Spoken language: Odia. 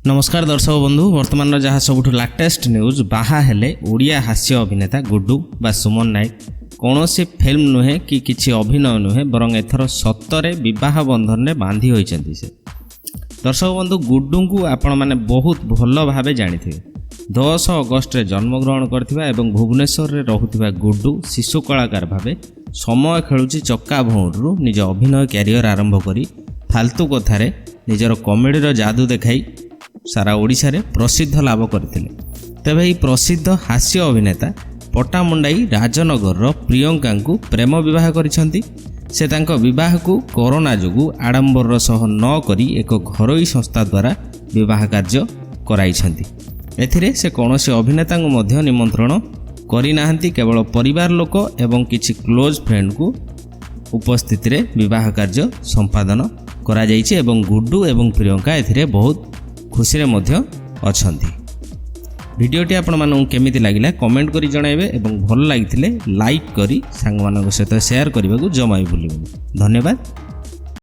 ନମସ୍କାର ଦର୍ଶକ ବନ୍ଧୁ, ବର୍ତ୍ତମାନର ଯାହା ସବୁଠୁ ଲାଟେଷ୍ଟ ନ୍ୟୁଜ୍, ବାହା ହେଲେ ଓଡ଼ିଆ ହାସ୍ୟ ଅଭିନେତା ଗୁଡୁ ବା ସୁମନ ନାୟକ। କୌଣସି ଫିଲ୍ମ ନୁହେଁ କି କିଛି ଅଭିନୟ ନୁହେଁ, ବରଂ ଏଥର ସତରେ ବିବାହ ବନ୍ଧନରେ ବାନ୍ଧି ହୋଇଛନ୍ତି ସେ। ଦର୍ଶକ ବନ୍ଧୁ, ଗୁଡୁଙ୍କୁ ଆପଣମାନେ ବହୁତ ଭଲ ଭାବେ ଜାଣିଥିବେ। 10 ଅଗଷ୍ଟରେ ଜନ୍ମଗ୍ରହଣ କରିଥିବା ଏବଂ ଭୁବନେଶ୍ୱରରେ ରହୁଥିବା ଗୁଡୁ ଶିଶୁ କଳାକାର ଭାବେ ସମୟ ଖେଳୁଛି ଚକା ଭଉଁରରୁ ନିଜ ଅଭିନୟ କ୍ୟାରିୟର ଆରମ୍ଭ କରି ଫାଲତୁ କଥାରେ ନିଜର କମେଡ଼ିର ଯାଦୁ ଦେଖାଇ ସାରା ଓଡ଼ିଶାରେ ପ୍ରସିଦ୍ଧ ଲାଭ କରିଥିଲେ। ତେବେ ଏହି ପ୍ରସିଦ୍ଧ ହାସ୍ୟ ଅଭିନେତା ପଟ୍ଟାମୁଣ୍ଡାଇ ରାଜନଗରର ପ୍ରିୟଙ୍କାଙ୍କୁ ପ୍ରେମ ବିବାହ କରିଛନ୍ତି। ସେ ତାଙ୍କ ବିବାହକୁ କରୋନା ଯୋଗୁଁ ଆଡ଼ମ୍ବରର ସହ ନ କରି ଏକ ଘରୋଇ ସଂସ୍ଥା ଦ୍ୱାରା ବିବାହ କାର୍ଯ୍ୟ କରାଇଛନ୍ତି। ଏଥିରେ ସେ କୌଣସି ଅଭିନେତାଙ୍କୁ ମଧ୍ୟ ନିମନ୍ତ୍ରଣ କରିନାହାନ୍ତି। କେବଳ ପରିବାର ଲୋକ ଏବଂ କିଛି କ୍ଲୋଜ୍ ଫ୍ରେଣ୍ଡଙ୍କୁ ଉପସ୍ଥିତିରେ ବିବାହ କାର୍ଯ୍ୟ ସମ୍ପାଦନ କରାଯାଇଛି ଏବଂ ଗୁଡୁ ଏବଂ ପ୍ରିୟଙ୍କା ଏଥିରେ ବହୁତ ଖୁସିରେ ମଧ୍ୟ ଅଛନ୍ତି। ଭିଡ଼ିଓଟି ଆପଣମାନଙ୍କୁ କେମିତି ଲାଗିଲା, କମେଣ୍ଟ କରି ଜଣାଇବେ ଏବଂ ଭଲ ଲାଗିଥିଲେ ଲାଇକ୍ କରି ସାଙ୍ଗମାନଙ୍କ ସହିତ ସେୟାର କରିବାକୁ ଜମା ବି ଭୁଲିବେନି। ଧନ୍ୟବାଦ।